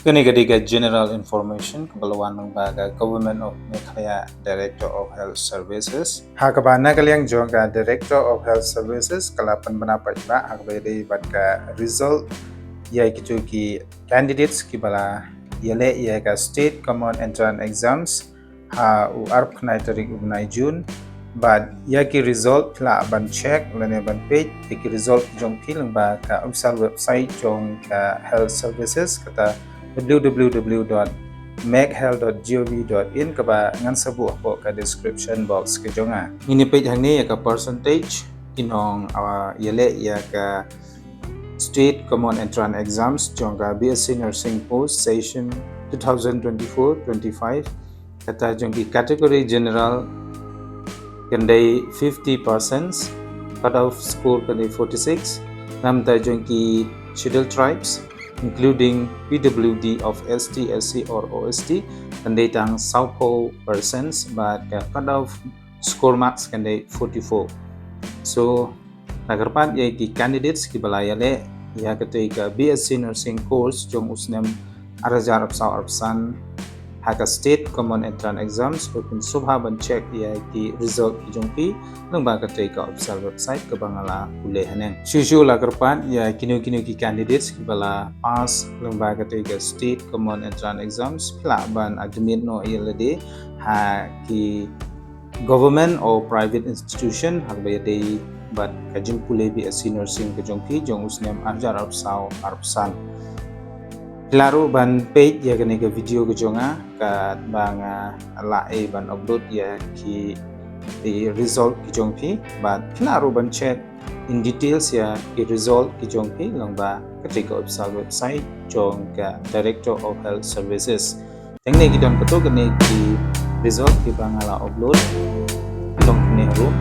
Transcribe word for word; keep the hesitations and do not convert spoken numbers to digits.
Kane ka dei ka general information kaba la wan lyngba ka Government of Meghalaya, Director of Health Services. Ha kaba na ka liang jong ka Director of Health Services ka la pynbna paidbah ha kaba ïadei bad ka result ïa kito ki candidates kiba la ïaleh ïa ka State Common Entrance Exams ha u arphew khyndai tarik u bnai June. Bad ïa ki result phi lah ban check lane ban peit ïa ki result ki jong phi lyngba ka official website jong ka Health Services, kata w w w dot meghealth dot g o v dot in, kaba ngan sa buh hapoh ka description box ka jong nga. Ngin ïa peit hangne ïa ka percentage ki nong, ah, ïaleh ïa ka State Common Entrance Exams jong ka B S C Nursing Post Session two thousand twenty-four twenty-five. Kata jong ki category general kan dei fifty percent, cut off score kan dei forty-six. Namta jong ki Scheduled Tribes, including P W D of S T, S C or O S T, kan dei tang sawphew percent, bad ka cut off score marks kan dei forty-four. So, la kyrpad ïa ki candidates kiba la ïaleh ïa katei ka B S C Nursing Course jong u snem ar hajar arphew saw arphew san ha ka State Common Entrance Exams, ko pynsngewbha ban check ïa ki result ki jong phi lyngba katei ka official website kaba nga la pule haneng. Shuh shuh la kyrpad ïa kino kino ki candidates kiba la pass lyngba katei ka State Common Entrance Exams, phi lah ban admit noh ïa lade ha ki government or private institution ha kaba ïadei bad ka jingpule B S C Nursing ka jong phi jong u snem ar hajar arphew saw arphew san. Phi lah ruh ban peit ïa kane ka video ka jong nga, katba nga lah ei ban upload ïa ki, ki result ki jong phi, bad phi lah ruh ban check in details ïa ki result ki jong phi lyngba katei ka official website jong ka Director of Health Services. Tang ne ki don katto katne ki result kiba nga la upload. Tang ne ruh